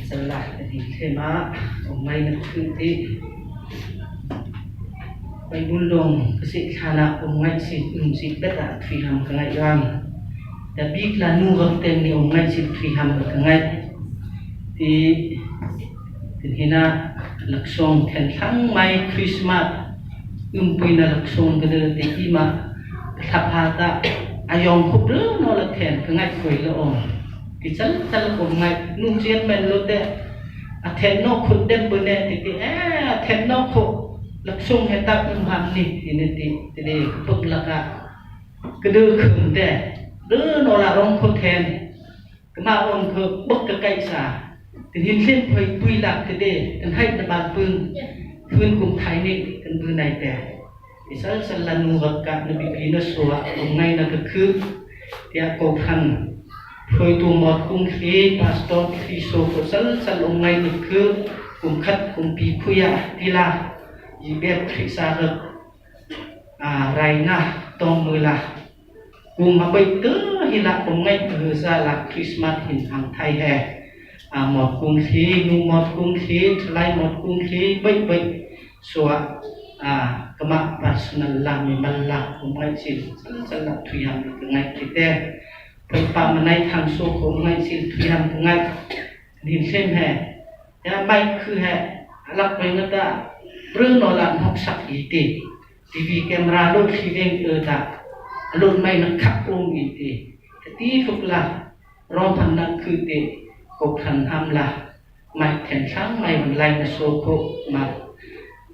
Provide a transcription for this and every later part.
Chala ka ti thlem a, awm ngai na thu ti. Bible lawng ka si thlan ah awm ngai si um si bet ah thui ham ka ngaih ram. Ta bik la nu rak ten ni awm ngai si thui ham ka ngaih. Ti tin hina laksawng then thlang mai Christmas umpui na laksawng ka de te ti ma thlapha ta ayong khup lo no la then ka ngaih khoi lo om. Ti chal chal kom ngai nu chian men lo te a then no khut dem bu ne ti ti e a then no khu laksawng he tak um ham ni ti ne ti ti de puk laka ka du khum te du no la rong khu then Kama on kho bok ka kai sa tin hin thlen phoi pui lak te de kan hai na ban pung phun kum thai ni kan bu nai te ti sal sal la nu rak ka na bipi na suwa kum ngai na ka khu tia ko khan phoi tu mot kum khi pastor khi so ko sal sal ong ngai na khu kum khat kum pi khuya tila i bet khri sa rak a rai na tong mula Kum a pei te hi la kum ngaih tu za la Christmas hin hang thai he. A mot kung thli, nu mot kung thli, thalai mot kung thli, bei bei sua a kama personal la mi mal la kum ngaih sil chal chal la thui ham ka ngaih ti te. Pei pa manai thang so ko ngaih sil thui ham ka ngaih din sem he. Ya mai khu he alak pei na ta prung no la hok sak i ti. TV camera lo thli veng e dah a lun mai na khak um i ti ka ti tluk la rom han na khu te ko khan ham la mai then thlang mai van lai na so kho ma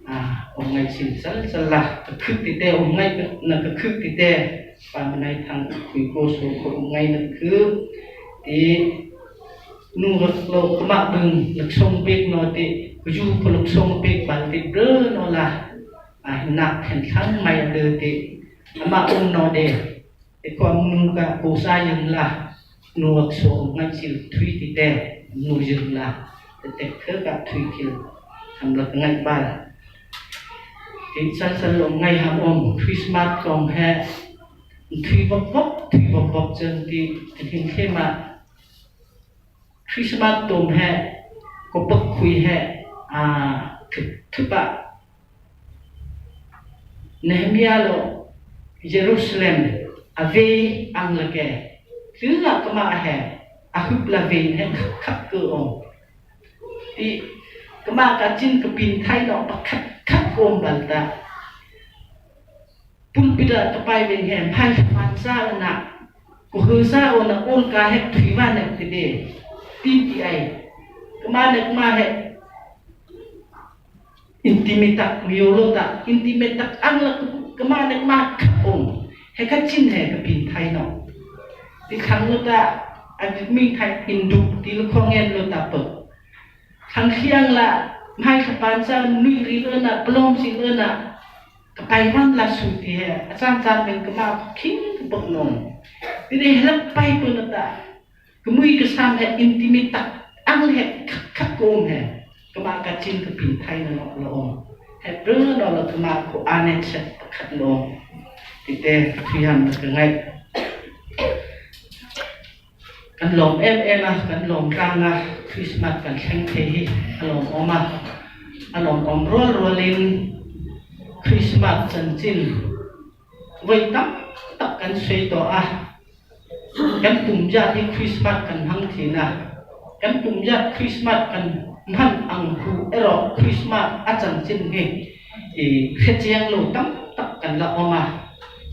a om ngai sin sal sal la ka khu ti te om ngai na ka khu ti te pa manai thang khui ko so kho om ngai na khu ti nu rak lo kama bung lak song pek no ti ku ju ko lak song pek bal ti bre no la nak then thlang mai a de ti amah um no de te khom nu ka ko sa yung la nuak so ngai sil thui ti te nu yung la te te khe ka thui thil ham la ngai bal ti sal sal lo ngai ham om Christmas tong he thui vop vop thui vop vop chen ti hin the ma Christmas tom he ko pak khui he a thup ah Nehemiah lo Jerusalem a ve ang le ke tlu ah kama he a hup la ve he khap ku om ti kama ka chin ka pin thai no pakhat khat om bal ta pulpit ah ka pai ven he phai phan sa na ku hu sa o na ul ka he thui wa na ti de tin ti ai kama na kama he Intimate tak miolo tak intimate tak ang la kama nek ma om he kha chin he ka pin thai no ti khang lo ta a mi thai in du ti lo khong en lo ta pe thang khiang la mai khapan cha nui ri lo na plom si lo na ka pai wan la su ti he a chan chan men ka ma khing ka pok non ti de helak pai pu na ta Ka mui ka sam he intimate tak ang he khat ko um he kama ka chin ka pin thai na lo lo om he pru no lo kama ko anet set pakhat lo ti te thuyam ka ngai kan lawm em em a kan lawm tlang a Christmas kan thleng thei hi a lawm awm a a lawm awm rual rualin Christmas chanchin voi tam tak kan soi tawh a Kan kum zat hi Christmas kan hmang thin a. Kan kum zat Christmas kan hman ang hu erawh Christmas a chanchin hi i hrechiang lo tam tak kan la awm a.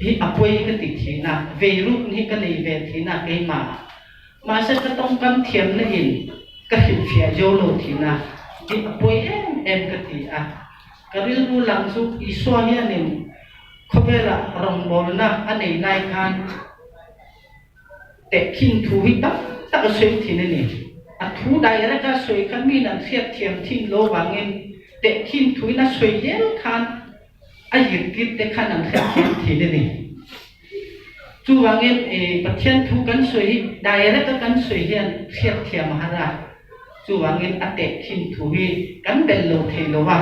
Hi a pawi ka ti thin a, vei ruk hi ka nei ve thin a keimah. Mahse ka tawngkam thiamna in ka hrilhfiah zo lo thin a, hi a pawi em em ka ti a. Ka rilru lang chu Isua hianin Khawvelah rawngbawlna a nei lai khan tehkhin thu hi tam tak a sawi thin a ni. A thu direct a sawi kha min an hriat thiam thin lo vangin tehkhin thuin a sawi zel khan a zirtir te khan an hriat thiam thin a ni. Chuvangin Pathian thu kan sawi hi direct a kan sawi hian hriat thiam a har a. Chuvangin a tehkhin thu hi kan bel lo thei lo a.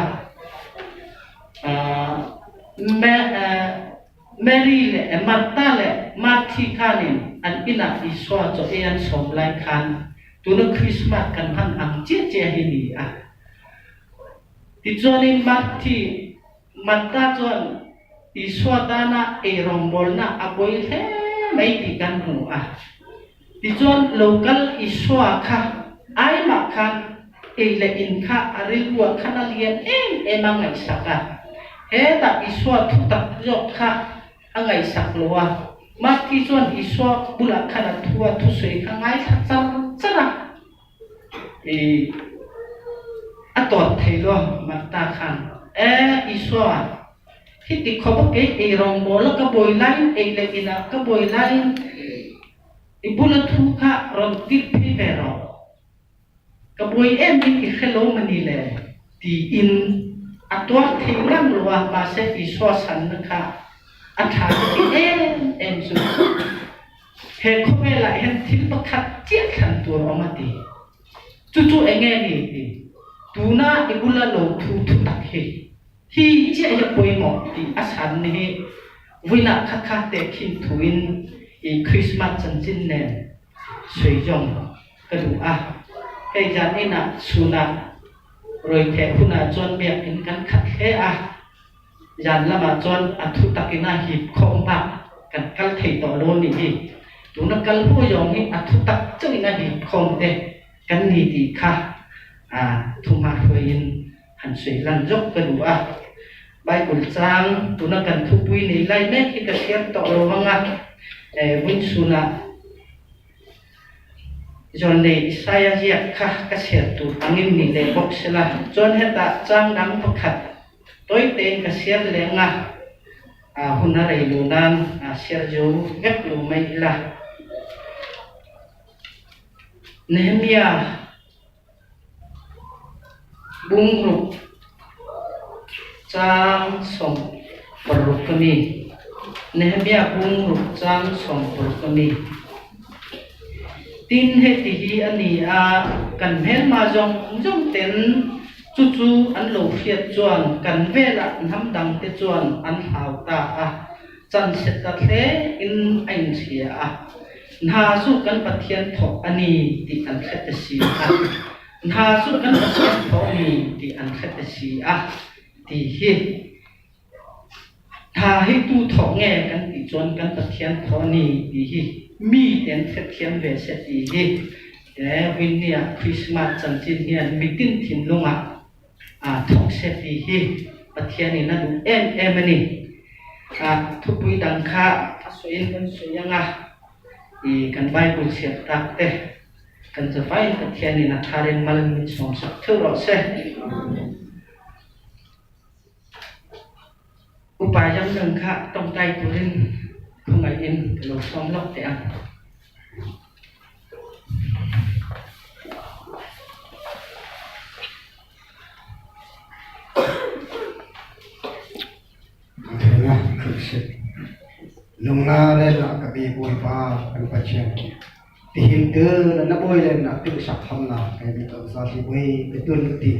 Mary leh Martha leh Marthi khanin an inah Isua chaw ei an sawm lai khan tuna Krismas kan hman ang chiah chiah hi ni a. Tichuanin Marthi, Martha chuan Isua tana ei rawngbawlna a buai hle mai tih kan hmu a. Tichuan lo kal Isua kha aimah khan ei leh in kha a rilruah khan a lian em em a ngaihsak a. Hetah Isua thutak zawk kha a ngaihsak lo a. Marthi chuan Isua bulah khan a thu a thusawi kha ngaithla char char a. I a tawt thei lo Martha khan, E Isua, hi ti khawp a kei ei rawngbawl a ka buai laiin ei leh inah ka buai laiin i bula thu kha rawn tirh phei ve rawh. Ka buai em in i hre lo mani le? tiin a tuar thei ngang lo a, mahse Isua sanna kha a tha ka ti em em chu. He khawvelah hian thil pakhat chiah thlan tur awm a ti. Chu chu eng nge ni ti? Tuna i bula lo thu thu tak hi, hi chiah hi a pawimawh tih a chhan ni hi vawiinah kha kha tehkhin thuin i Krismas chanchin nen sawi zawng ka duh a. Hei zan inah chhunah rawitheh hunah chuan biakinn kan khat hle a. Zan lamah chuan a thu takin a hip khawm bak kan kal thei tawh lo nih hi. Tuna kal huai zawng hi a thu tak chauhin a hip khawm te kan ni tih kha thu hma hruaiin han sawi lan zawk ka duh a. Bible chang tuna kan thupui nei lai mek hi ka hriat tawh lo vang a, Vunchhunah Zawnlei Isaiah ziak kha ka chhiar tur angin ni leh bawk sela chuan hetah chang dang pakhat Tawi tein ka siar leng a, hun a rei lo nain siar zo vek lo mai ila. Nehemiah bungruk chang 16 ka mi. Nehemiah bungruk chang 16 ka mi. Tin, heti hi a ni a, kan hmelma zawng zawng ten chu chu an lo hriat chuan kan velah hnam dangte chuan an hlau ta a, chanchhe ta hle in a inhria a. Hna chu kan Pathian thawk a ni tih an hre ta si a. Hna chu kan Pathian thawk a ni tih an hre ta si a tih hi. Tha hi tu thawk nge kan tih chuan kan Pathian thaw a ni tih hi mi te an hrethiam ve se tih hi he Winnie-a Christmas chanchin hian mitin thinlungah aa thawk se tih hi Pathianin a duh em em a ni. Thupui dang kha a sawiin kan sawi ang a, i kan Bible chhiar tak te kan zavaiin Pathianin a tharin mal min sawmsak theuh rawh se. Upa Jamdang kha tawngtai turin khawngaihin ka lo sawm lawk teh ang. Thena khuksit lungna le la ka bi bawipa kan Pathian tihin tu na bawi le na tu sak ham na kai bi ton sa si boi ke tun ti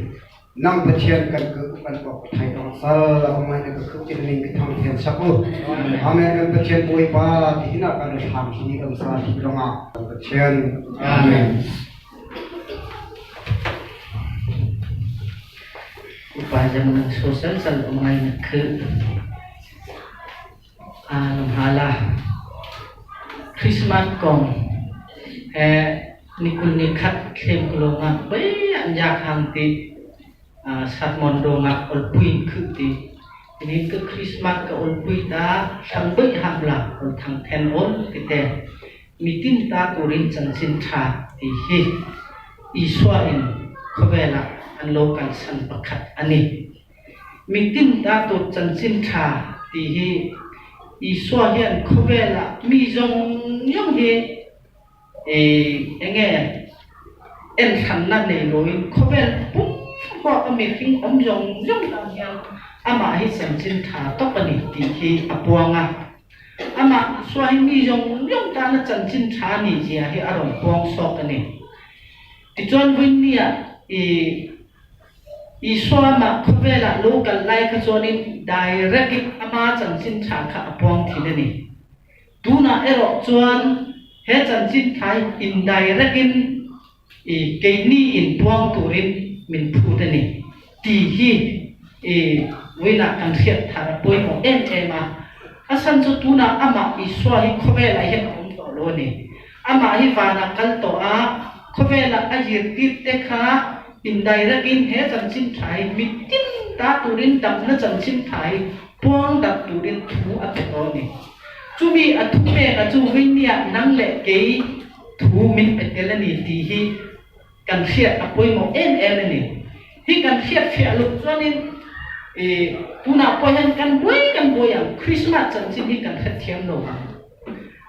Nang Pathian kan ka kan bok thai dong sal la mai na ka khu tin ning ka thang thian sak u. Amen kan Pathian Bawipa ti hina kan thlam hi kan sa hi longa kan Pathian. Amen. Upa jam nang social sal umai na khu Lamhala Christmas kong he ni 21 thlem ka lawngah pei an yak hang ti satmon dongah olpui khu ti ini ke Christmas ka olpui ta thlang bui ham la ol thang then ol ti te mitin ta turin chanchin tha ti hi Isua in khawvelah an lo kalsan pakhat ani. Mitin ta tur chanchin tha tih hi Isua hian khawvelah mi zawng zawng hi enge enthlanna nei loin khawvel pum huap a mihring awm zawng zawng tan hian amah hi chanchin tha tawp a ni tih hi a puang a. Amah Isua hi mi zawng zawng tana chanchin tha a nih zia hi a rawn puang sawk a ni. Tichuan Vawinnia i. Isua mah khawvelah lo kal lai kha chuanin direct in ama chanchin tha kha a puang thin a ni. Tunah erawh chuan he chanchin tha hi indirect in i keini in puang turin min phut a ni tih hi i vawiinah kan hriat thar a pawimawh em em a. A chhan chu tunah amah Isua hi khawvelah hian a awm tawh lo a ni. Amah hi vanah kal tawh a, khawvelah a zirtirte kha indirect in he chanchin tha hi mitin ta turin damna chanchin tha hi puang dak turin thu a pe tawh a ni. Chumi a thu pek a chu Vinny-ah nang leh kei thu min pe tel a ni tih hi kan hriat a pawimawh em em a ni. Hi kan hriat fiah loh chuanin i tunah pawh hian kan buai kan buai ang, Krismas chanchin hi kan hrethiam lo ang.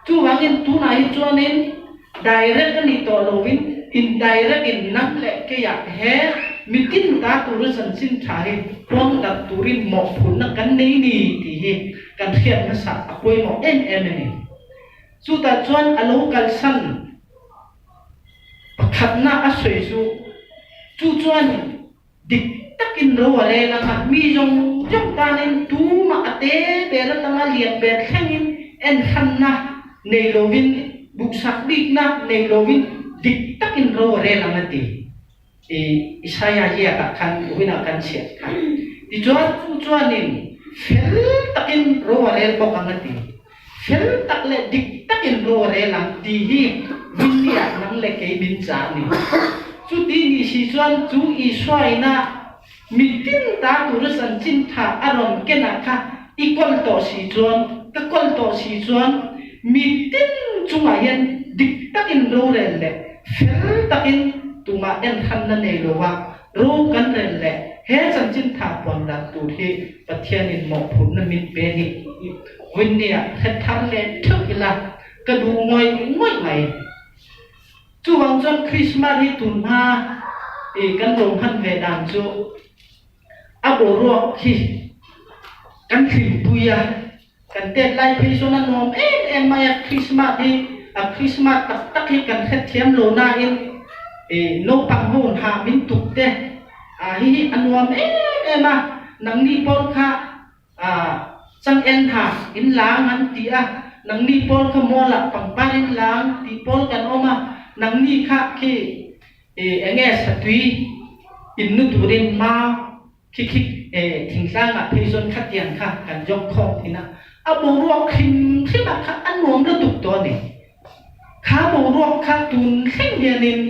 Chuvangin tunah hi chuanin direct a nih tawh loin indirect in nang leh keiah he mitin ta tura chanchin tha hi puang dat turin mawhphurhna kan nei ni tih hi kan hriat hmasa a pawimawh em em a ni. Chutah chuan a lo kalsan pakhatna a sawi chu chu chuan Dik takin ro a rel ang a, mi zawng zawng tanin tumah a te ber atanga lian ber thlengin enhranna nei lovin, duhsak bikna nei lovin dik takin ro a rel ang a ti. I Isaia ziakah khan vawiinah kan chhiat kha. Tichuan chu chuanin fel takin ro a rel bawk ang a ti. Fel tak leh dik takin ro a rel ang tih hi Winnie-ah nang leh kei min chah a ni. Chuti nih si chuan chu Isua ina mitin ta tura chanchin tha a rawn kenah kha i kawl tawh si chuan, ka kawl tawh si chuan mitin chungah hian dik takin rorel leh fel takin tumah enhranna nei lova ro kan rel leh he chanchin tha puan dan tur hi Pathianin mawhphurhna min pe ni tih Winnie-ah hre thar leh theuh ila ka duh ngawih ngawih mai. Chuvang chuan Krismas hi tun hma i kan lo hman ve dan chu a boruak hi kan hlimpui a, kan tet lai phei chuan a nuam em em mai a, Krismas hi a Krismas tak tak hi kan hrethiam lo nain i naupang ho hna min tuk te a hi hi a nuam em em a, nangni pawl kha Chang en ha in lang an ti a, nangni pawl kha mualah pangpar in lang tih pawl kan awm a, nangni kha khi enge satui in nu turin mau khi khi thingtlangah phei chuan khatiang kha kan zawng khawm thin a, a boruak hrim hrim ah kha a nuam lutuk tawh a ni. Kha boruak kha tun thleng hianin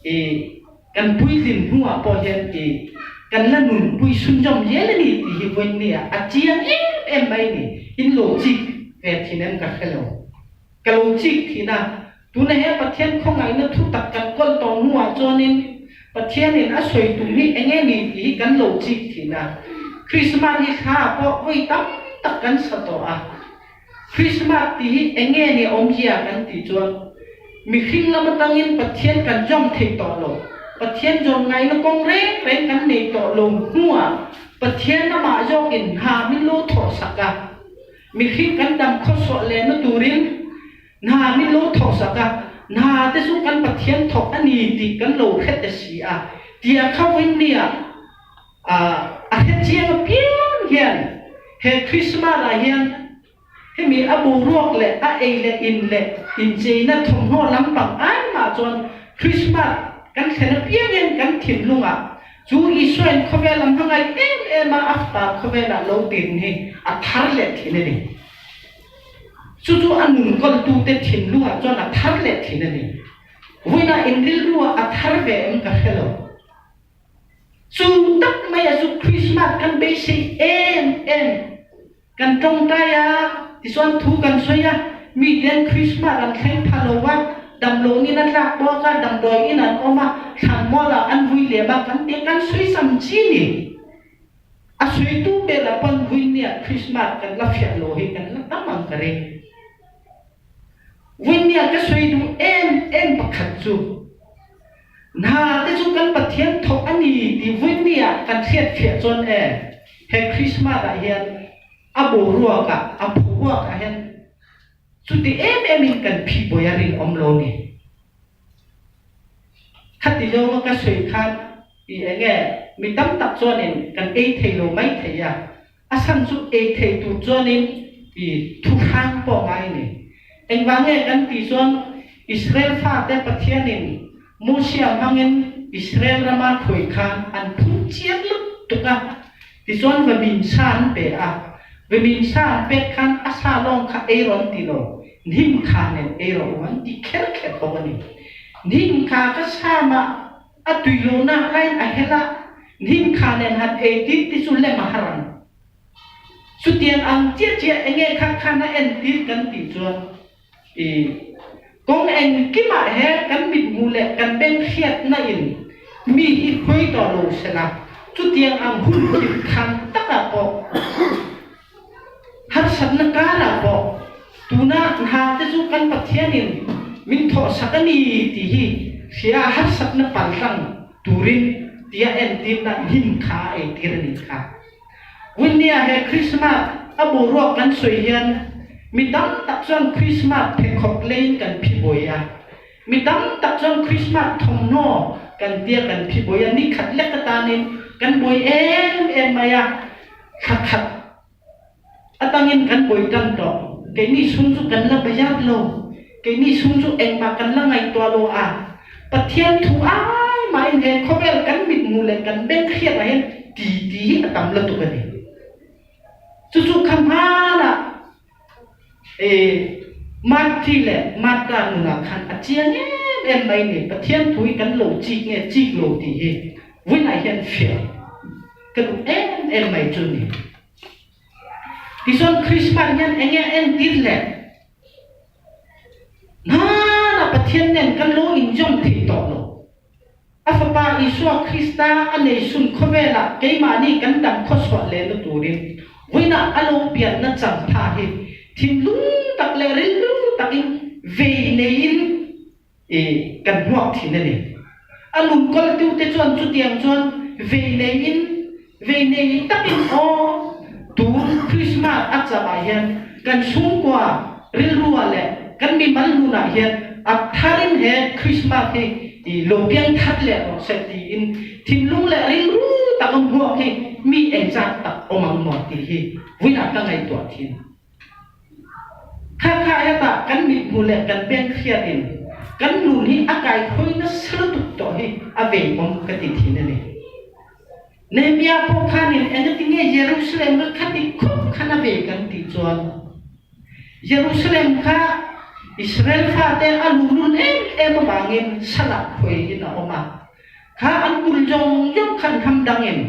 I kan puitlin hnuah pawh hian i kan la nunpui chhunzawm zel a ni tih hi vawiinni ah a chiang em em mai a ni. In lo chik ve thin em ka hre lo. Ka lo chik thin a, tuna he Pathian khawngaihna thu tak kan kawl tawh hnuah chuanin Pathianin a sawi tum hi eng nge ni tih hi kan lo chik thin a. Krismas hi thla pawh vawi tam tak kan sa tawh a. Krismas tih hi eng nge ni awmzia kan tih chuan mihring lam atangin Pathian kan zawm thei tawh lo. Pathian zawm ngaihna kawng reng reng kan nei tawh lo hnuah Pathian amah zawkin hna min lo thawhsak a, mihring kan dam khawsawh lehna turin hna min lo thawhsak a, hna te chu kan Pathian thawk a ni tih kan lo hre te si a, tia kha vawinia A hrechiang apiang hian he Krismas ah hian hemi a boruak leh a ei leh in leh incheina thawmhnaw lampang ai mah chuan Krismas kan thlen apiang hian kan thinlungah chu Isuain khawvel a hmangaih em em a a fapa khawvelah lo din hi a thar leh thin a ni. Chu chu a nunkawltute thinlungah chuan a thar leh thin a ni. Vawiinah in rilruah a thar ve em ka hre lo. Chu tak mai a chu Christmas kan beisei em em. Kan tawngtai a, tichuan thu kan sawi a, miten Christmas an thleng pha lo va, damlonin a tlak bawk a, damdawiin an awm a, thlanmualah an vui lem a, kan ti a, kan sawi sam chi ni. A sawitu ber a pawn vui nia Christmas kan la fiah lo hi kan la tam ang ka ring. Vui nia ka sawi duh em em pakhat chu, Hna te chu kan Pathian thawk a ni ti vuini ah kan hriatfiah chuan e, he Christmas ah hian a boruak ah, a phuruak ah hian chuti em em in kan phih buai a rinawm lo ni. Khati zawnga ka sawi khan i enge? mi tam tak chuanin kan ei thei lo mai thei a, a chhan chu ei thei tur chuanin i thuhrang pawh ngai a ni. Engvang nge kan tih chuan Israel fate Pathianin Mosia hmangin Israel rama khawi khan an phun chiang lutuk a, tichuan vawmin sa an pe a, vawmin sa an pek khan a sa lawng kha ei rawh an ti lo, hnim kha nen ei rawh u an ti kher kher bawk a ni. Hnim kha ka sa mah a tui lo nak laiin a hel a, hnim kha nen han ei tir ti chu lem a har ang. Chutiang ang chiah chiah enge kha khan a entir kan tih chuan I kawng engkimah he kan mithmuh leh kan beng hriatna in mi hi khawi tawh lo sela, chutiang ang hun thil khan takah pawh harsatna karah pawh tuna hna te chu kan Pathianin min thawhsak a ni tih hi hria harsatna paltlang turin tia entirna hnim kha a eitir a nih kha. Winnie-a he Krismas a boruak kan sawi hian mi tam tak chuan Krismas pheikhawk leiin kan phi buai a, mi tam tak chuan Krismas thawmhnaw kan tia kan phi buai a, ni khat lek atanin kan buai em em mai a, thla khat atangin kan buai tan tawh. Keini chhung chu kan la bayat lo, keini chhung chu engmah kan la ngaihtuah lo a, Pathian thu ai mahin he khawvel kan mithmuh leh kan beng hriatah hian ti ti hi a tam lutuk a ni. Chu chu kha hmanah e Marthi leh Martha nunah khan a chiang em em mai ni. Pathian thu hi kan lo chik nge chik lo tih hi vawiinah hian fiah ka duh em em mai chu ni. Tichuan Krismas hian enge a entir le? Hmana Pathian nen kan lo inzawm thei tawh lo. A Fapa Isua Krista a nei sun khawvelah keimahni kan dam khawchhuah lehna turin vawiinah a lo pianna changtha hi thinlung tak leh rilru takin vei neiin i kan hmuak thin a ni. A nun kawltute chuan chutiang chuan vei neiin vei nei takin aw tun Krismas a changah hian kan chhungkua rilrua leh kan mimal nunah hian a tharin he Krismas hi i lo piang that leh rawh se tiin thinlung leh rilru taka hmuak hi mi engzat tak awm ang maw tih hi vawiinah ka ngaihtuah thin. Kha kha hetah kan mithmuh leh kan beng hriatin kan nun hi a kaikhawi nasa lutuk tawh hi a veipawm ka ti thin a ni. Nehemiah pawh khanin engatinge Jerusalem ka khati khup khan a ve kan tih chuan Jerusalem kha Israel fate a luhlul em em avangin salah khawiin a awm a. Kha an kul zawng zawng khan ram dangin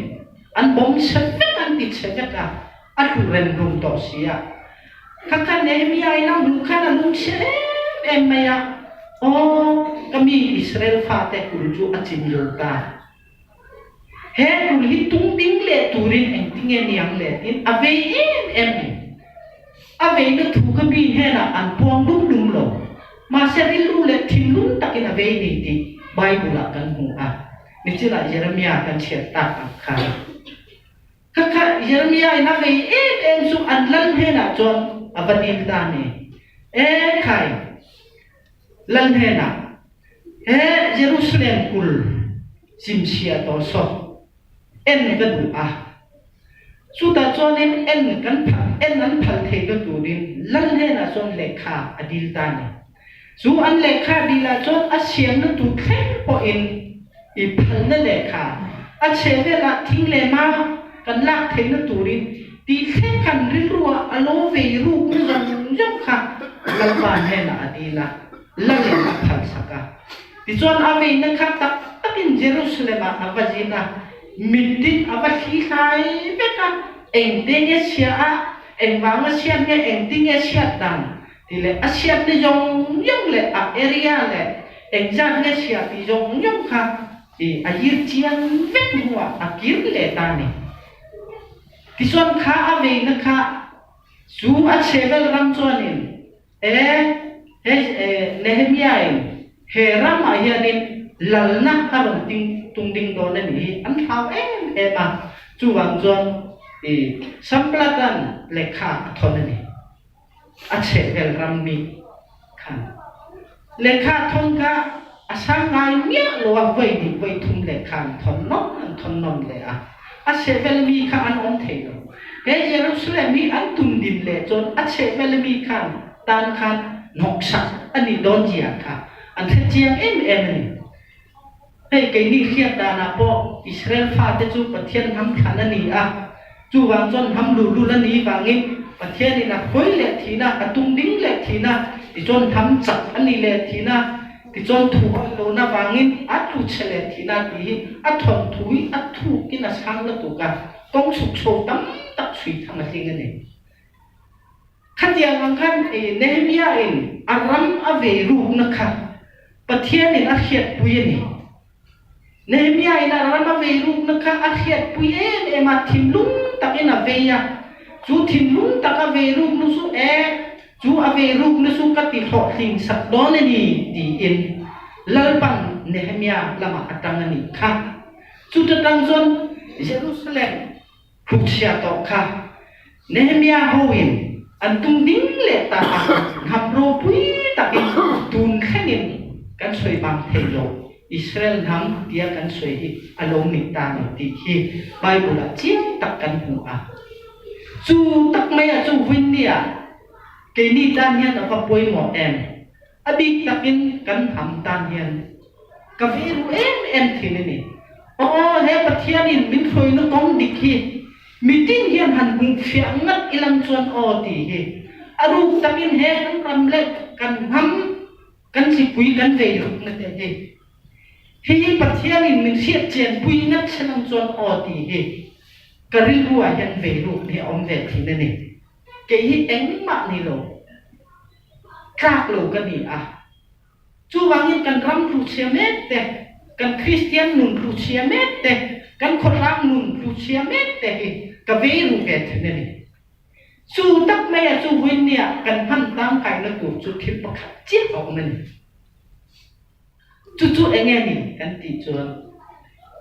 an bawm chhe vek an ti chhe vek a, a hlu rem rum tawh si a. Kha kha Nehemiah in a hmuh khan a lungchhe em em mai a, Aw, ka mi Israel fate kul chu a chim lo ta. He kul hi tung ding leh turin engtinge niang le tiin a vei em em ni. A veina thu kha mi hnenah an puang dum dum lo. Mahse rilru leh thinlung takin a vei ni tih Bible-ah kan hmu a. Nichilai Jeremiah kan chhiat tak ang khan. Kha kha Jeremiah-in a vei em em chu an lal hnenah chuan a va dil ta a ni. E khai, lal hnenah, He Jerusalem kul chimchhiah tawh saw en ka duh a. Chutah chuanin en kan phal, en an phal theihna turin lal hnenah chuan lehkha a dil ta a ni. Chu an lehkha dilah chuan a siamna tur thleng pawhin i phalna lehkha a chhe velah thing leh mau kan lak theihna turin tih thleng khan rilruah a lo vei rukna zawng zawng kha Lalpa hnenah a dil a, lalin a phalsak a. Tichuan a veina kha tak takin Jerusalem-ah a va zin a, mittin a va thli hlai vek a, engte nge chhia a, engvanga chhiat nge, engtin nge chhiat dan tih leh a chhiatna zawng zawng leh a area leh engzat nge chhia tih zawng zawng kha i a yir chiang vek hnuah a kir leh ta a ni. Tichuan kha a veina kha chu a chhevel ram chuanin E, he Nehemiah-in he ramah hianin lalna a rawn ting tung ding dawn a nih hi an hlau em em a, chuvang chuan i Samplatan lehkha a thawn a ni. A chhehvel ram mi khan lehkha a thawn kha. A sang ngai miah lo a, voi hnih voi thum lehkha an thawn nawn an thawn nawn leh a. A chehvelmi kha an um thei lo. He Jerusalem hi an tundin leh cun a chehvelmi khan tan khan hnoksak an i dawn zia kha an hre chiang emem a ni. Hei keini hriat dan ah pawh Israel fate cu Pathian hnam thlan a ni a, chuvang cun hnam luhlul a ni vangin Pathian in a hruai leh thina, a tungding leh thina, ticun hnam cak a ni leh thina, ticun thu awih lonak vangin a tlu che leh thina ti hi a thawnthu hi a thuk in a sang lutuk a, kong chukcho tam tak chui tham a tling a ni. Khatiang ang khan Nehemiah in a ram a vei rukna kha Pathian in a hriatpui a ni. Nehemiah in a ram a vei rukna kha a hriatpui em em a, thinlung takin a vei a. Chu thinlung tak a vei rukna chu e, chu a vei rukna chu ka ti hlawhtling sak dawn a ni tiin Lalpan Nehemiah lamah a tang a nih kha. Chuta tang chuan Jerusalem Hrukchia tawh kha Nehemiah hoin an tung ding leh ta a, hnam ropui takin tun thlengin kan sawi bang thei lo. Israel hnam tia kan sawi hi a lo ni ta ni tih hi Bible ah chiang tak kan hmu a. Chu tak mai ah chu Winnie ah keini tan hian a va pawimawh em? A bik takin kan hnam tan hian ka ve ru em em thin a ni. Aw, he Pathianin min hruaina kawng dik hi mitin hian han hmuhfiah ngat ilang chuan aw tih hi a ruk takin he kan ram leh kan hnam kan chipui kan vei rukna te hi hihi Pathianin min hriatchianpui ngat chelang chuan aw tih hi ka rilru ah hian vei ruk hi a awm ve thin a ni. Kei hi engmah ni lo. Tlak lo ka ni a. Chuvangin kan ram hluchhia mek te, kan Kristian nun hluchhia mek te, kan khawtlang nun hluchhia mek te hi ka vei ru ve thin a ni. Chu tak maia chu Winnie-a kan hman tangkaina tur chu thil pakhat chiah a awm a ni. Chu chu enge ni kan tih chuan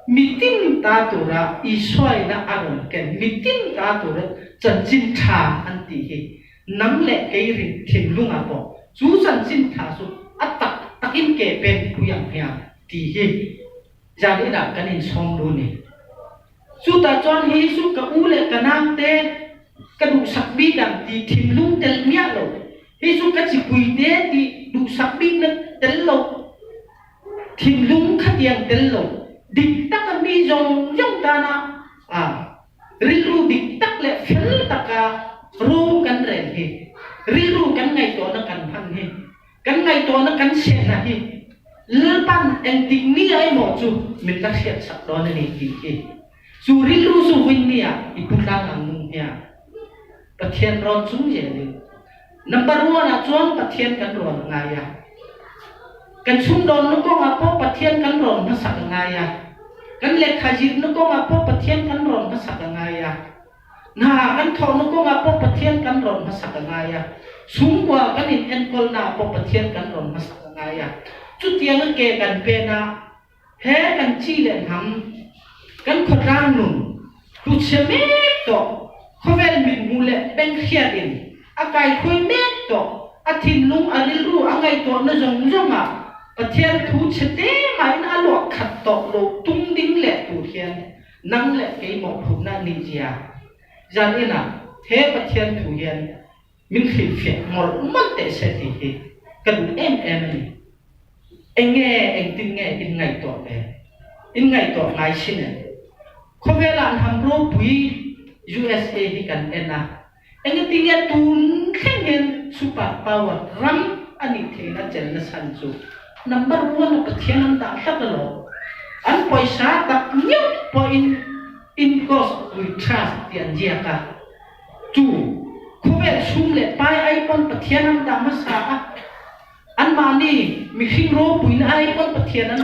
mitin ta tura Isuaina a rawn ken, mitin ta tura chanchin tha an tih hi nang leh kei rin thinlungah pawh chu chanchin tha chu a tak takin ke pen pui ang hian tih hi zan inah kan insawm lu ni. Chutah chuan hi chu ka u leh ka nangte ka duhsak bik ang tih thinlung tel miah lo. Hi chu ka chipuite tih duhsak bikna tel lo, thinlung khatiang tel lo, dik taka mi zawng zawng tana rilru dik tak leh fel taka ro kan rel hi, rilru kan ngaihtuahna kan hman hi, kan ngaihtuahna kan sehna hi Lalpan engtik ni a emaw chu min la hriatsak dawn a ni tih hi chu rilru chu vui ah i pu tlang ang nung hian Pathian rawn chung zelin number one ah chuan Pathian kan rawn a ngai a, kan chhungdawnna kawngah pawh Pathian kan rawn hmasak a ngai a, kan lehkha zirna kawngah pawh Pathian kan rawn hmasak a ngai a, hna kan thawhna kawngah pawh Pathian kan rawn hmasak a ngai a, chhungkua kan in enkawlna ah pawh Pathian kan rawn hmasak a ngai a, chutianga ke kan pen a, He kan chi leh hnam, kan khawtlang nun hluchhia mek tawh, khawvel mithmuh leh benghriat in a kaikhuai mek tawh, a thinlung, a rilru, a ngaihtuahna zawng zawng ah Pathian thu chhe te mahin a luah khat tawh lo tung ding leh tur hian nang leh keimawh phutna a nih zia zan in ah he Pathian thu hian min hrilhfiah mawlh mawlh teh se tih hi ka duh em em a ni. Eng nge engtin nge in ngaihtuah ve? In ngaihtuah ngai sin em? Khawvelah hnam ropui USA hi kan en a, engatinge tun thleng hian super power ram a nih theihna chelna chhan chu number one a Pathian an dah tlat alawm. An pawisa tak miau pawhin in cost we trust tih an ziak a. Tu khawvel chhum leh pai ai pawn Pathian an dah hmasa a, anmahni mihring ropuina ai pawn Pathian an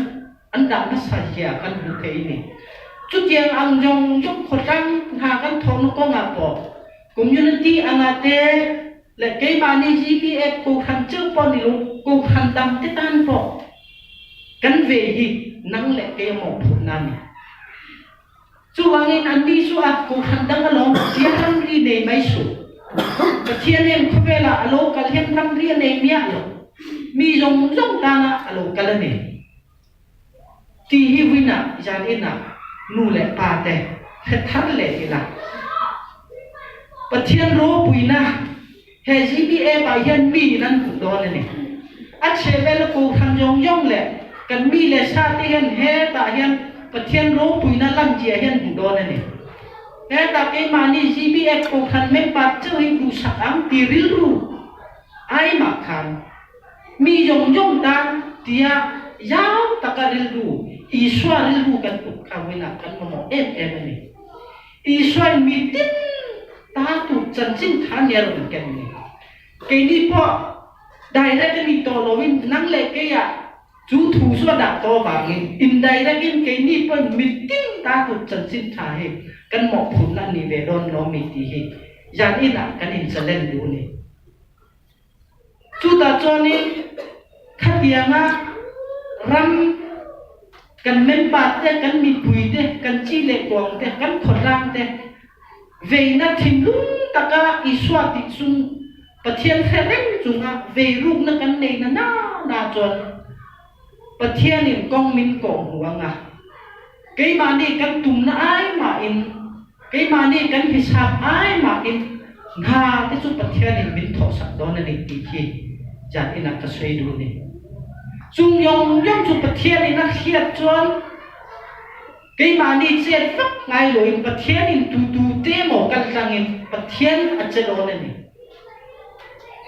an dah hmasa zia kan hmu thei a ni. Chutiang ang zawng zawng khawtlang hna kan thawhna kawngah pawh community anga te leh keimahni GPF kohhran cheu pawh ni lo kohhran dang te tan pawh kan ve hi nang leh kei a mawhphurhna a ni. Chuvangin anni chu a kohhran dang alawm Pathian ramri nei mai suh. Pathian hian khawvelah a lo kal hian ramri a nei miah lo. Mi zawng zawng tana a lo kal a ni. Ti hi vuinah zanin ah nu le pa te hre thar leh ila. Pathian ropuina he GBA ah hian mi in an hmuh dawn a ni. A chhehvel a kohhran zawng zawng leh kan mi leh sa te hian hetah hian Pathian ropuina lan zia hi an hmuh dawn a ni. Hetah keimahni GBA kohhran member chauh hi duhsak ang ti rilru ai mah khan Mi zawng zawng tan tia zau taka rilru, Isua rilru kan put kha vawiinah kan mamawh em em a ni. Isuain mi tin ta tur chanchin tha nia rawn ken ni. Keini pawh direct a ni tawh loin nang leh keiah chu thu chu a dah tawh avangin indirect in keini pawhin mi tin ta tur chanchin tha hi kan mawhphurhna a ni ve dawn lo mi tih hi zaninah kan in challenge duh a ni. Chutah chuanin khatianga ram kan member te, kan mipui te, kan chi leh kuang te, kan khawtlang te veina thinlung taka Isua tih chung Pathian hre reng chunga veirukna kan nei na na na chuan Pathianin kawng min kawh hmu ang a. Keimahni kan tumna ai mahin, keimahni kan hisap ai mahin hna te chu Pathianin min thawhsak dawn a ni tih khi zaninah ka sawi duh a ni. Chung yawng yawng chu Pathianin a hriat chuan keimahni chet vak ngai loin Pathianin tu tu te maw kal tlangin Pathian a che dawn a ni.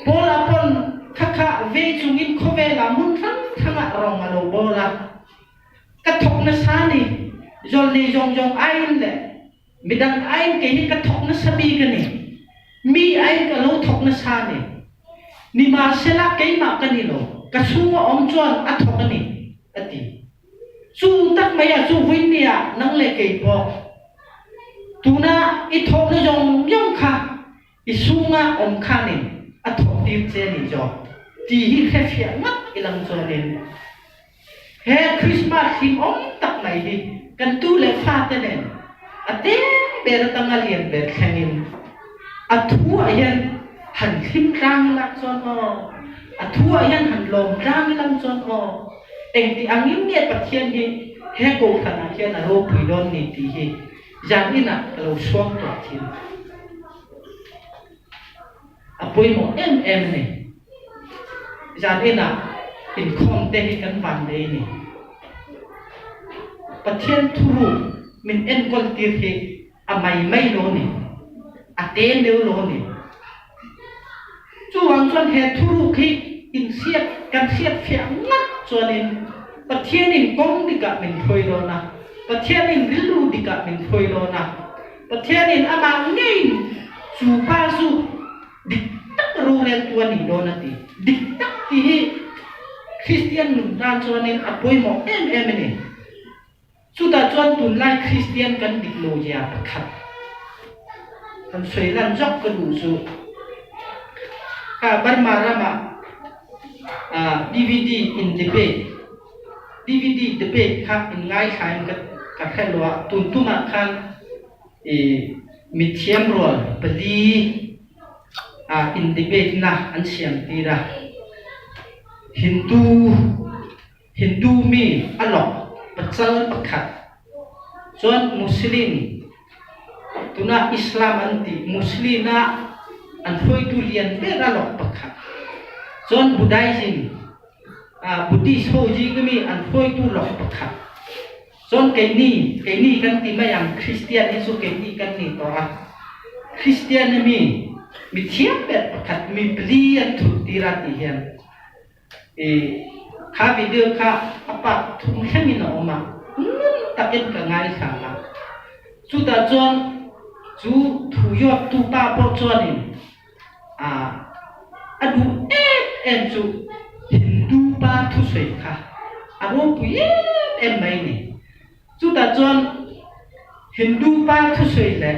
Paul-a pawn khakha ve chungin khawvelah hmun hrang hrangah rawng a lo bawl a. Ka thawk nasa ni. Zawlnei zawng zawng aiin le midang aiin kei hi ka thawk nasa bik a ni. Mi aiin ka lo thawk nasa ni. Nimahsela keimah ka ni lo, ka chhunga awm chuan a thawk a ni, a ti. Chu tak mai ah chu vawiin ni ah nang leh kei pawh tuna i thawhna zawng zawng kha I chhunga awm khanin a thawhtir che a nih zawk tih hi hrefiah ngat i lang chuanin he Christmas hlimawm tak mai hi kan tu leh fate nen a te ber atanga lian ber thlengin a thu ah hian han hlim tlang ila chuan aw, a thu ah hian han lawm tlang ila chuan aw, engti angin nge Pathian hi he kohhran ah hian a ropui dawn ni tih hi Zan inah ka lo suang tawh thin. A pawimawh em em a ni. Zan inah inkhawm te hi kan van nei a ni. Pathian thuruk min enkawl tir hi a mai mai lo a ni. A te meuh lo a ni. Chuvang chuan he thuruk hi inhriat kan hriatfiah ngat chuanin Pathianin kawng dikah min hruai dawn a, Pathianin rilru dikah min hruai dawn a, Pathianin amah ngeiin chu pa chu dik tak roreltu a nih dawn a ti. Dik tak tih hi Kristian nun tan chuanin a pawimawh em em a ni. Chutah chuan tunlai Kristian kan dik lo zia pakhat kan sawi lan zawk ka duh chu kha Burma ramah DVD in debate DVD debate kha in ngaithla in ka hre lo a, tun tumah khan i mithiam rual pali in debate na an siam tir a, Hindu Hindu mi a lawk pachal pakhat chuan Muslim, tunah Islam an tih, Muslim ah an hruaitu lian ber a lawk pakhat chuan Buddhism, Buddhist ho zing mi an hruaitu lawk pakhat chuan keini, keini kan ti mai ang Christian hi chu keini kan ni tawh a, Christian a mi mithiam ber pakhat mi pali an thut tir a tih hian I kha video kha a part thum thlengin a awm a, ngun takin ka ngaithla a. Chutah chuan chu thu yawttu pa pawh chuanin a a duh em em chu Hindu pa thusawi kha a ropui em em mai ni. Chutah chuan Hindu pa thusawi leh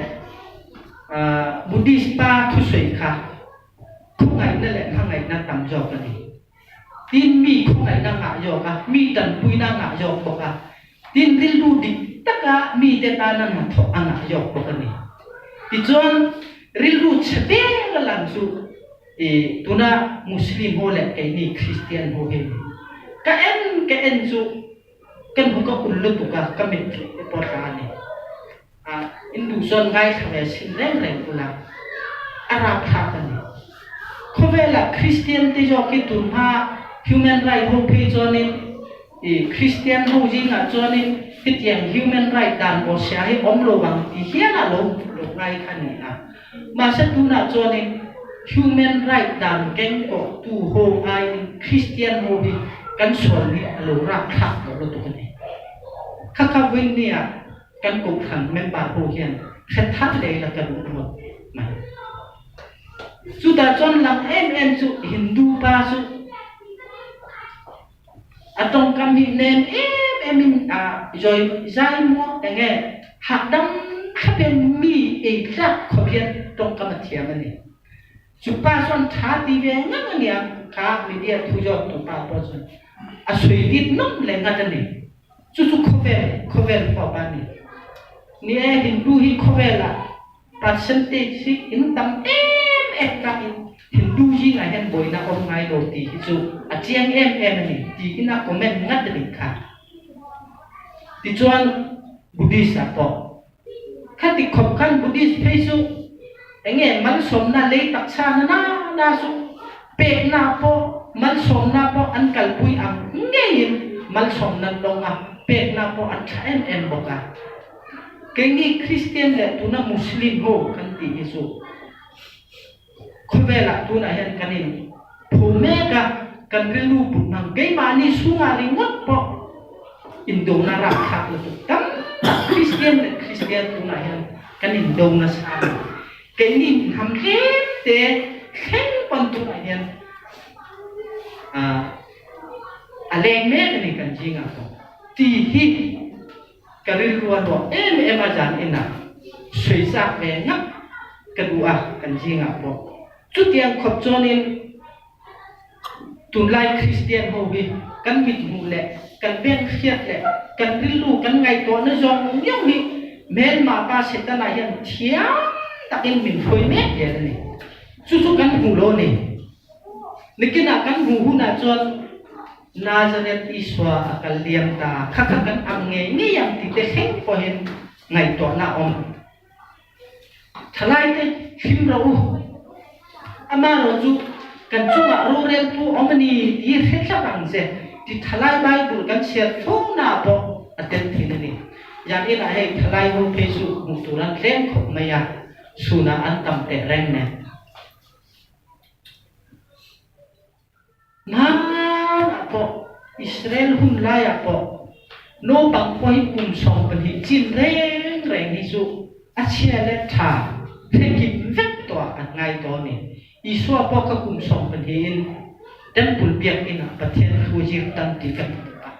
Buddhist pa thusawi kha Khawngaihna leh hmangaihna tam zawk a ni. Tin, mi khawngaihna ngah zawk a, mi tanpuina ngah zawk bawk a, tin, rilru dik taka mite tana hnathawh a ngah zawk bawk a ni. Tichuan, rilru chhe ber a lang chu i tuna Muslim ho leh keini Kristian ho hi a ni. Ka en ka en chu. Kan hmu ka ul lutuk a, ka mitthli te pawh tla a ni. A in duh chuan ngaithla ve sin reng reng ula, a rapthlak a ni. Khawvela Kristian te zawk hi tun hma human right ho phei chuanin i Kristian ho zingah chuanin hetiang human right dan bawhchhia hi awm lo vang ti hial a lo lo ngai kha a ni a. Mahse tunah chuanin human right dan keng kawh tu ho aiin Kristian ho hi kan sual hi a lo rapthlak tawh lutuk a ni. Kha kha vawinia kan kohhran member ho hian hre thar leh ila ka duh ngawt mai. Chutah chuan lang em em chu Hindu pa chu a tawngkam hi nem em em in a zawi zai maw eng nge hahdam thlap hian mi ei tlak khawp hian tawngkam a thiam a ni. Chu pa chuan tha ti ve ngang a nia kha media thu zawt tu pa pawh chuan a sawi dit nawm leh ngat a ni. Chu chu khawvel khawvel huap a ni. Ni e Hindu hi khawvelah Percentage hi in tam em em tak in Hindu zingah hian buaina awm ngai lo tih hi chu a chiang em em a ni tiin a comment ngat a nih kha. Tichuan Buddhist ah pawh khati khawp khan Buddhist phei chu enge malsawmna lei taksa na na na chu pekna pawh malsawmna pawh an kalpui ang ngeiin malsawmna lawng a pekna pawh an tha em em bawk a. Keini Kristian leh tuna Muslim ho kan tih hi chu khawvelah tunah hian kan in phu mek a, kan rilru put hmang keimahni chhungah ringawt pawh indona rapthlak lutuk tam tak Kristian leh Kristian tunah hian kan indo nasa a ni. Keini inham tlem te thleng pawn tunah hian a leng mek a ni kan zingah pawh tih hi Ka rilru a luah em em a zan inah sawi zak ve ngap ka duh a kan zingah pawh chutiang khawp chuanin tunlai Kristian ho hi kan mithmuh leh kan beng hriat leh kan rilru kan ngaihtuahna zawng zawng hi hmelma pa Setana hian thiam takin min hruai mek zel a ni. Chu chu kan hmuh lo a ni. Nikinah kan hmuh hunah chuan Nazareth Isua a kal liam ta, kha kha kan ang ngei ngei ang ti te thleng pawhin ngaihtuahna a awm. Thalaite hlim rawh u, amaherawh chu kan chungah roreltu awm a ni ti hi hre thlap ang che ti thalai Bible kan chhiar thlawhnaah pawh a tel thin a ni. Yan inah hei thalai ho phei chu hmuh tur an tlem khawp mai a, chhunah an tam teh reng nen. Hmanah pawh, Israel hun laiah pawh naupang khua hi kum 12 chin reng reng hi chu a chhia leh tha hrekip vek tawh an ngai tawh a ni. Isua pawh kha kum 12 in Temple biakinn ah Pathian thu zir tan tih kan hmu a.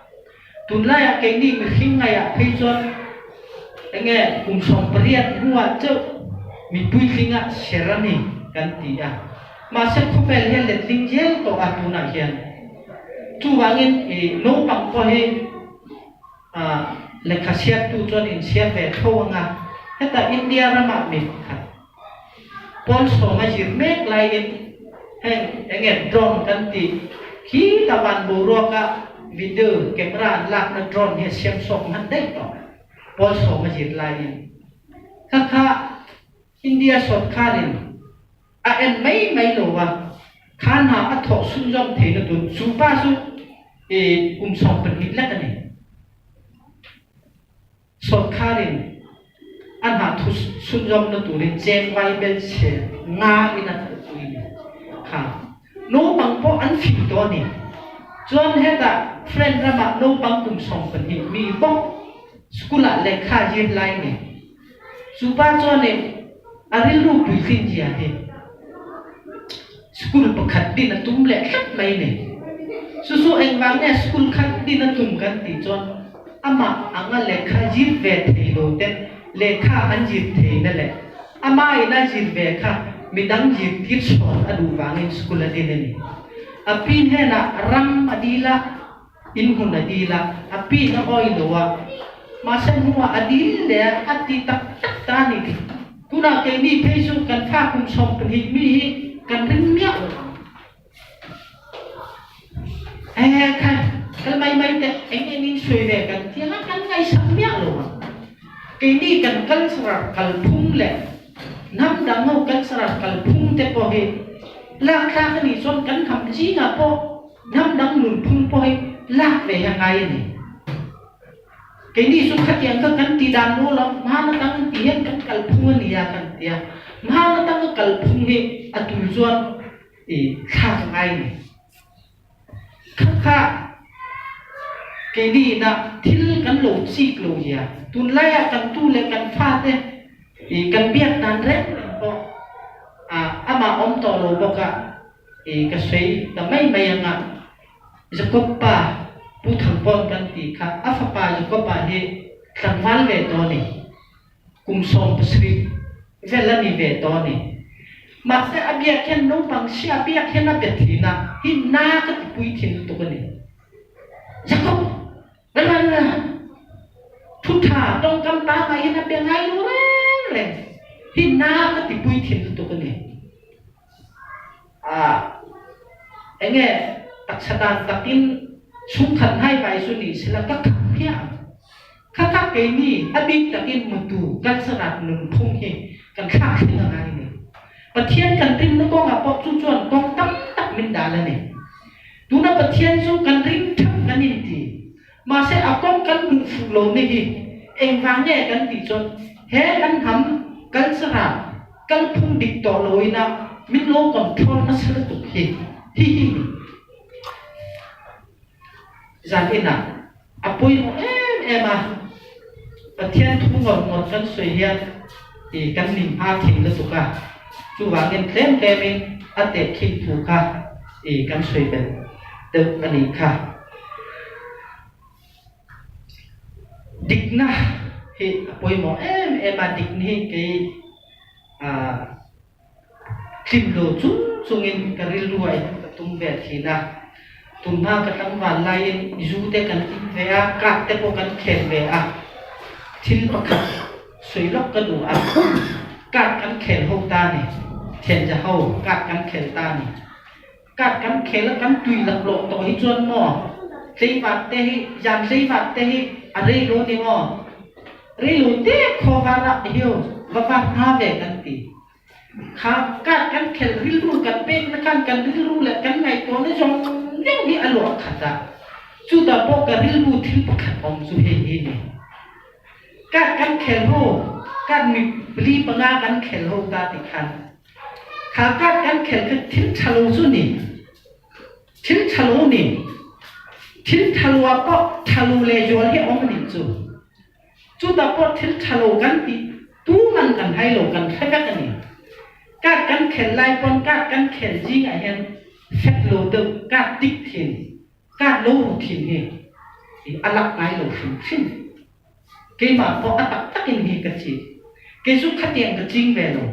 Tunlaiah keini mihring ngaiah phei chuan enge kum 18 hnuah chauh mi puitlingah ser a ni kan ti a. Mahse khawvel hian letling zel tawh a tunah hian. Chuvangin i naupang pawh hi lehkha chhiartu chuan inchhiar ve tho ang a. Heta India ramah mi pakhat Pawl sawm a zir mek laiin heng enge drone kan tih khi ta van boruaka video camera an lakna drone hi a siam sawk hman daih tawh pawl sawm a zir laiin kha kha India sawrkarin a en mai mai lo a kha hna a thawh chhunzawm theihna tur chu pa chu kum 12 lek a ni. Sawrkarin a hna thu chhunzawmna turin cheng vai bel chhe nga in a thawhpui ni kha naupang pawh an fing tawh a ni. Chuan hetah friend ramah naupang kum 12 mi bawk school ah lehkha zir lai ni. Chu pa chuanin a rilru puitlin zia hi school pakhat din a tum leh tlat mai ni. Chu chu engvang nge school khat din a tum kan tih chuan amah anga lehkha zir ve thei lo ten lehkha an zir thei na leh amahin a zir ve kha midang zirtir chhawn a duh vangin school a din a ni. A pi hnenah ram a dil a. Inhmun a dil a, a pin a awi lo a, mahse hnuah a dil leh a, a ti tak tak ta a ni. Tunah keini phei chu kan fa kum 12 mi hi kan ring miah lo ang. Eh khai, ka Kal mai mai teh, eng engin sawi ve kan ti anga kan ngaihsak miah lo ang. Keini kan cultural kalphung leh hnam dang ho cultural kalphung te pawh hi lak thlak a nih chuan kan hnam zingah pawh hnam dang nunphung pawh hi lak ve hi a ngai a ni. Keini chu khatiang kha kan ti dan maw lo, hmaan atang ti hian kan kalphung a nia kan ti a, hmaan atanga kalphung hi a tul chuan i thlak a ngai a ni. Kha kha keini inah thil kan lo chik lo hia, tunlaiah kan tu leh kan fate i kan biak dan reng reng pawh amah awm tawh lo bawk a, i ka sawi ta mai mai anga Jakob pa Pu Thangpawn kan ti kha a fapa Jakob-a hi tlangval ve tawh a ni. Kum 17 vel a ni ve tawh a ni. Mahse a biak hian naupang si a biak hian a be thin a, hi na ka ti pui thin lutuk a ni. Jakob! Ran a thu tha tawngkam pangngai hian a be ngai lo reng reng. Hi na ka ti pui thin lutuk a ni. A enge taksa dan takin chhungkhat hnaivai chu ni sela ka khak hmiah ang. Kha kha keini a bik takin mutu cancer-ah nunphung hi kan thlak thleng a ngai a ni. Pathian kan rinna kawngah pawh chu chuan kawng tam tak min dal a ni. Tuna Pathian chu kan ring theuh kan inti. Mahse a kawng kan hmuh fuh lo ni hi engvang nge kan tih chuan he kan hnam culture-ah kalphung dik tawh loin a min lo control nasa lutuk hi hi hi ni. Zan inah a pawimawh em em a, Pathian thu ngawt ngawt kan sawi hian i kan ning hma thin lutuk a, chuvangin tlem tlemin a tehkhin thu kha i kan sawi belh deuh a nih kha. Dikna hi a pawimawh em em a, dikna hi kei Tlim lo chung chungin ka rilru ah hian ka tum ve thin a, tunhma ka tlangval laiin zu te kan in ve a, card te pawh kan khel ve a, thil pakhat sawi lawk ka duh a, card kan khel ho ta ni, thianza ho card kan khel ta ni. Card kan khel a kan tui laklawh tawh hi chuan maw tleivat te hi zan tleivat te hi a rei lo ni maw rei lo te khaw var ah hiu va var hma ve kan ti kha card kan khel rilru kan pek na khan kan rilru leh kan ngaihtuah na zawng zawng hi a luah khat a chutah pawh ka rilru thil pakhat awm chu hei hi ni card kan khel ho card mi pali panga kan khel ho ta ti khan Kha card kan khel kha thil tha lo chu ni. Thil tha lo ni. Thil tha lo ah pawh tha lo le zual hi a um nih cu. Cu ta pawh thil tha lo kan ti tu man kan hai lo kan hre vek a ni. Card kan khel lai pawn card kan khel zing ah hin fek lo deuh card dik thin card lo ru thin hi a lak ngai lo hrimhrim. Keimah pawh a taktak in hi ka ci. Kei cu khatiang ka cing ve lo.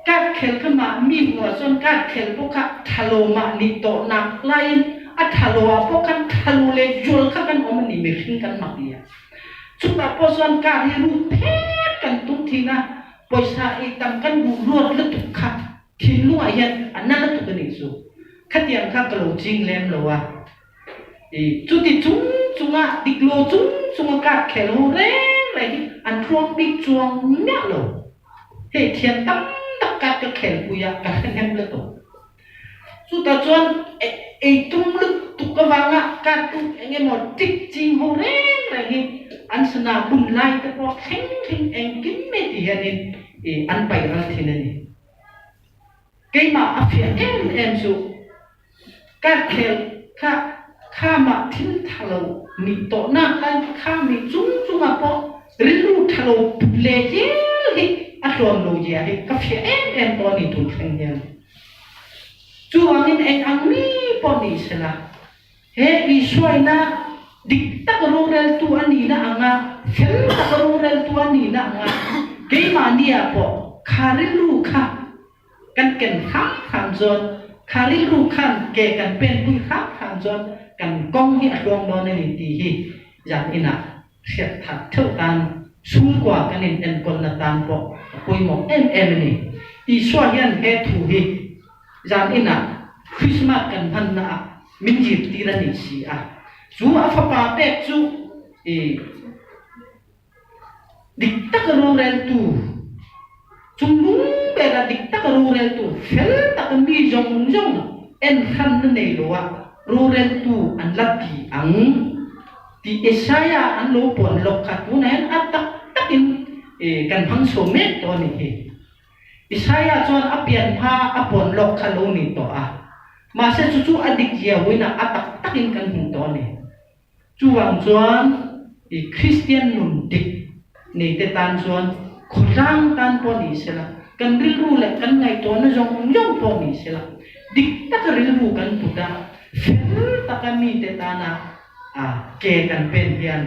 Card khel kha mah mi hmuh ahcun card khel pawh kha ṭhalo mah nih tawhnak lai in a ṭhalo ah pawh khan ṭhalo le zual kha kan um ani mihring kan mak i. Cutah pawh cun card hi ruh phet kan tum thin a poisa ei tam kan duh luat lutuk kha thinlung ah hian a na lutuk ani cu. Khatiang kha ka lo cing lem lo a. Cuti cung cungah diklo cung cungah card khel ho reng reng hi an tluang bik chuang miah lo. Hei thian tamtak card ka khel pui ah ka hrenem lutuk. Cuta chuan ei tum lutuk avangah card tu engemaw tik ching ho reng reng hi an sana bun lai te pawh thleng thleng engkim mai ti hianin an paih ral thin a ni. Keimah a fiah em em cu Karkhel kha khamah thil thalo nih tawhnak khan khami cung cungah pawh rilru thalo put le zel hi a tluan lo zia hi ka fiah em em tawn ni tun thleng hian. Chuvangin eng ang mi pawh ni sela he Isuaina dik tak roreltu a nihna anga fel tak roreltu a nihna anga keimahni ah pawh kha rilru kha Kan ken hram hram cun kha rilru khan ke kan pen pui hram hram cun kan kong hi a tluang dawn a ni ti hi zan inn ah hriat that theu tan chhungkua kan in enkawlna tan pawh a pawimawh em em a ni. Isua hian he thu hi zan inn ah Christmas kan hmanna ah min zirtir a ni si a. Chu a fapa pek chu i dik taka roreltu, chungnung bera dik taka roreltu, fel taka mi zawng zawng en hranna nei loa roreltu an la ti ang tih Isaiah an lo puan lawk kha tunah hian a tak takin kan hmang chho mek tawh a nih hi. Isaiah chuan a pian hma a puan lawk kha lo ni tawh a, mahse chu chu a dik ziahuinah a tak takin kan hmu tawh a ni. Chuvang chuan i Kristian nun dik neite tan chuan khawtlang tan pawh ni sela, kan rilru leh kan ngaihtuahna zawng zawng pawh ni sela, dik taka rilru kan put a, fel taka mite tana a ke kan pen hian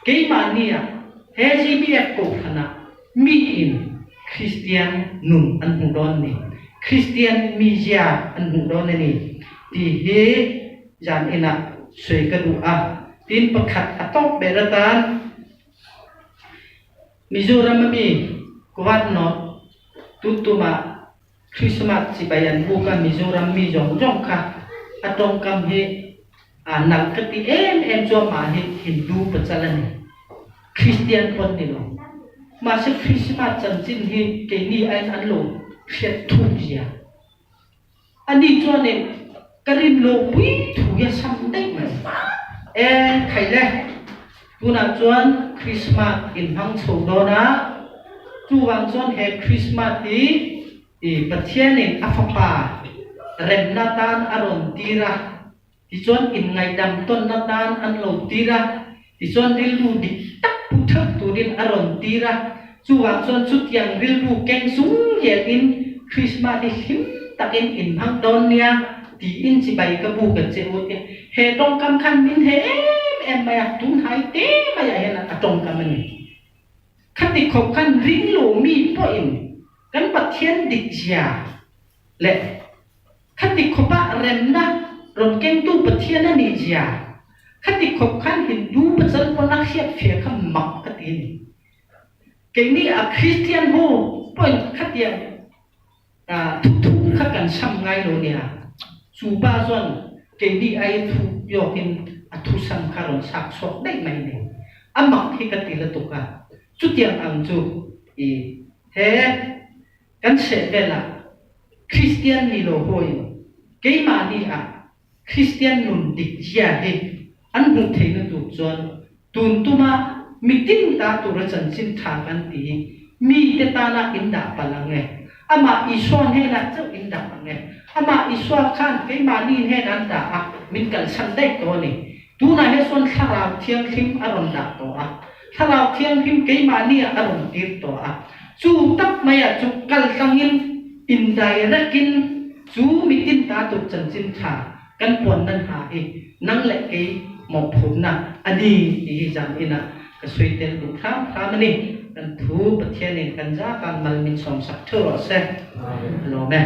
keimahnia he GBF kohhranah miin Kristian nun an hmuh dawn ni, Kristian mizia an hmuh dawn a ni tih hi Zan inah sawi ka duh a, tin pakhat a tawp ber atan Mizoram a mi Kuwait North tuntum ah Christmas chibai an buk a, Mizoram mi zawng zawng kha a tawngkam hi a nalh ka ti em em chu amah hi Hindu pachal a ni, Christian pawn ni lo. Mahse Christmas chanchin hi keini aiin an lo hriat thuk zia. Ani chuanin ka rin lo pui thu hi a sam daih mai. E khai le, tunah chuan Krismas in hmang chho dawn a, chuvang chuan he Krismas hi i Pathianin a Fapa remna tan a rawn tir a, tichuan inngaihdam tawnna tan an lo tir a, tichuan rilru dik tak pu theuh turin a rawn tir a, chuvang chuan chutiang rilru keng chung hianin Krismas hi hlim takin in hmang dawn nia tiin chibai ka bu ka che u tia he tawngkam khan min he em em mai a, tunhai te maiah hian a tawngkam a ni. Khati khawp khan ringlo mi pawhin kan Pathian dikzia leh Khati khawpah remna rawn kengtu Pathian a nih zia, khati khawp khan Hindu pachal pawn a hriat fia kha mak ka ti a ni. Keini a Kristian ho pawhin khatiang thuthu kha kan sam ngai lo nia, chu pa chuan keini ai thu yawkin a thusam kha rawn chhak chhuak daih mai ni. A mak hi ka ti lutuk a, chutiang ang chu i he Kan seh velah Kristian ni lo hawiin keimahni ah Kristian nun dik zia hi an hmuh theihna tur chuan tun tuma mitin ta tura chanchin tha kan ti hi mite tana in dah palh ang e. Amah Isua hnenah chauh in dah ang e. Amah Isua khan keimahni hnen an dah a, min kalsan daih tawh a ni. Tunah hian chuan Thlarau Thianghlim a rawn dah tawh a. Thlarau Thianghlim keimahni ah a rawn tir tawh a. Chu tak maiah chu kal tlangin indirect-in chu mitin ta tur chanchin tha kan puan nan ha hi nang leh kei mawhphurhna a ni tih hi zan inah ka sawi tel duh hram hram a ni. Kan thu Pathianin kan zaka'n mal min sawmsak theuh rawh se. A lawm e.